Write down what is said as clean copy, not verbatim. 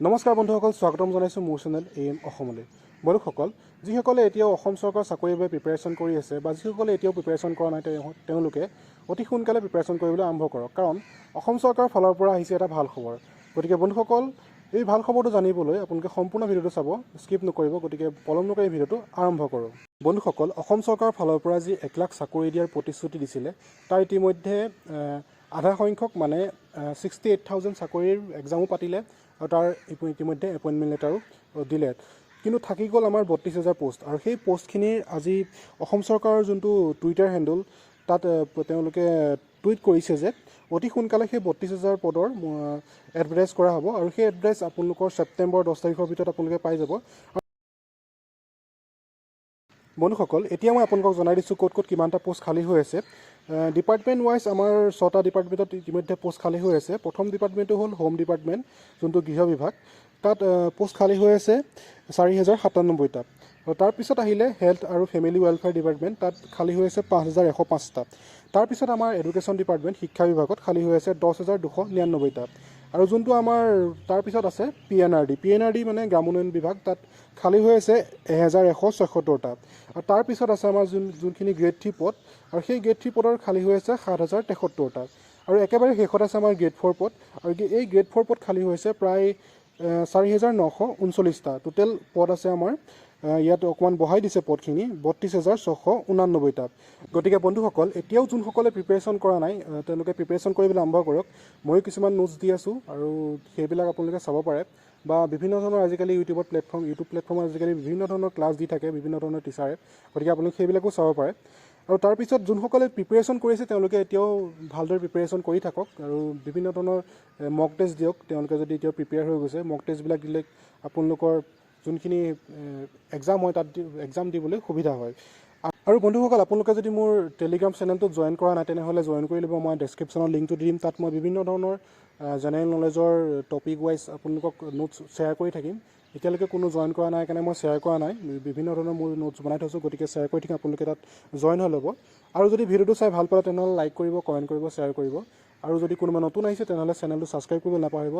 নমস্কাৰ বন্ধুসকল, স্বাগতম জনাইছোঁ মোৰ চেনেল এ এম অসমলৈ। বন্ধুসকল, যিসকলে এতিয়াও অসম চৰকাৰৰ চাকৰিৰ বাবে প্ৰিপেৰেশ্যন কৰি আছে বা যিসকলে এতিয়াও প্ৰিপেৰেশ্যন কৰা নাই, তেওঁলোকে অতি সোনকালে প্ৰিপেৰেশ্যন কৰিবলৈ আৰম্ভ কৰক, কাৰণ অসম চৰকাৰৰ ফালৰ পৰা আহিছে এটা ভাল খবৰ। গতিকে বন্ধুসকল, এই ভাল খবৰটো জানিবলৈ আপোনালোকে সম্পূৰ্ণ ভিডিঅ'টো চাব, স্কিপ নকৰিব। গতিকে পলম নকৰি এই ভিডিঅ'টো আৰম্ভ কৰোঁ। বন্ধুসকল, অসম চৰকাৰৰ ফালৰ পৰা যি 1 লাখ চাকৰি দিয়াৰ প্ৰতিশ্ৰুতি দিছিলে, তাৰ ইতিমধ্যে আধা সংখ্যক, মানে 68,000 চাকৰিৰ এক্সামো পাতিলে আৰু তাৰ ইতিমধ্যে এপইণ্টমেণ্ট লেটাৰো দিলে। কিন্তু থাকি গ'ল আমাৰ 32,000 পষ্ট। আৰু সেই পষ্টখিনিৰ আজি অসম চৰকাৰৰ যোনটো টুইটাৰ হেণ্ডল, তাত তেওঁলোকে টুইট কৰিছে যে অতি সোনকালে সেই 32,000 পদৰ এডভাৰটাইজ কৰা হ'ব আৰু সেই এডভাৰটাইজ আপোনালোকৰ ছেপ্টেম্বৰ 10 তাৰিখৰ ভিতৰত আপোনালোকে পাই যাব। বন্ধুসকল, এতিয়া মই আপোনালোকক জনাই দিছোঁ ক'ত ক'ত কিমানটা পষ্ট খালী হৈ আছে। ডিপাৰ্টমেণ্ট ৱাইজ আমাৰ ছটা ডিপাৰ্টমেণ্টত ইতিমধ্যে পষ্ট খালী হৈ আছে। প্ৰথম ডিপাৰ্টমেণ্টটো হ'ল হোম ডিপাৰ্টমেণ্ট, যোনটো গৃহ বিভাগ, তাত পষ্ট খালী হৈ আছে 4097টা। আৰু তাৰপিছত আহিলে হেল্থ আৰু ফেমিলি ৱেলফেয়াৰ ডিপাৰ্টমেণ্ট, তাত খালী হৈ আছে 5105টা। তাৰপিছত আমাৰ এডুকেশ্যন ডিপাৰ্টমেণ্ট, শিক্ষা বিভাগত খালী হৈ আছে 10,299টা। আৰু যোনটো আমাৰ তাৰপিছত আছে P N R D, P N R D মানে গ্ৰাম উন্নয়ন বিভাগ, তাত খালী হৈ আছে 1176টা। আৰু তাৰপিছত আছে আমাৰ যোনখিনি গ্ৰেড থ্ৰী পদ, আৰু সেই গ্ৰেড থ্ৰী পদৰ খালী হৈ আছে 7073টা। আৰু একেবাৰে শেষত আছে আমাৰ গ্ৰেড ফ'ৰ পদ, আৰু এই গ্ৰেড ফ'ৰ পদ খালী হৈছে প্ৰায় 4939টা। টোটেল পদ আছে আমাৰ ইয়াত অকণমান বঢ়াই দিছে পদখিনি, 32,689টা। গতিকে বন্ধুসকল, এতিয়াও যোনসকলে প্ৰিপেৰেশ্যন কৰা নাই, তেওঁলোকে প্ৰিপেৰেশ্যন কৰিবলৈ আৰম্ভ কৰক। ময়ো কিছুমান নোটছ দি আছোঁ আৰু সেইবিলাক আপোনালোকে চাব পাৰে বা বিভিন্ন ধৰণৰ আজিকালি ইউটিউব প্লেটফৰ্মত আজিকালি বিভিন্ন ধৰণৰ ক্লাছ দি থাকে বিভিন্ন ধৰণৰ টিচাৰে, গতিকে আপুনি সেইবিলাকো চাব পাৰে। আৰু তাৰপিছত যোনসকলে প্ৰিপেৰেশ্যন কৰিছে, তেওঁলোকে এতিয়াও ভালদৰে প্ৰিপেৰেশ্যন কৰি থাকক আৰু বিভিন্ন ধৰণৰ মক টেষ্ট দিয়ক। তেওঁলোকে যদি এতিয়াও প্ৰিপেয়াৰ হৈ গৈছে, মক টেষ্টবিলাক দিলে আপোনালোকৰ যোনখিনি এক্সাম হয়, তাত এক্সাম দিবলৈ সুবিধা হয়। আৰু বন্ধুসকল, আপোনালোকে যদি মোৰ টেলিগ্ৰাম চেনেলটোত জইন কৰা নাই, তেনেহ'লে জইন কৰি ল'ব। মই ডেছক্ৰিপশ্যনত লিংকটো দি দিম। তাত মই বিভিন্ন ধৰণৰ জেনেৰেল নলেজৰ টপিক ৱাইজ আপোনালোকক নোটছ শ্বেয়াৰ কৰি থাকিম। এতিয়ালৈকে কোনো জইন কৰা নাই কাৰণে মই শ্বেয়াৰ কৰা নাই। বিভিন্ন ধৰণৰ মোৰ নোটছ বনাই থৈছোঁ, গতিকে শ্বেয়াৰ কৰি থাকিম। আপোনালোকে তাত জইন হৈ ল'ব। আৰু যদি ভিডিঅ'টো চাই ভাল পালে, তেনেহ'লে লাইক কৰিব, কমেণ্ট কৰিব, শ্বেয়াৰ কৰিব। আৰু যদি কোনোবা নতুন আহিছে, তেনেহ'লে চেনেলটো ছাবস্ক্ৰাইব কৰিব নাপাহৰিব।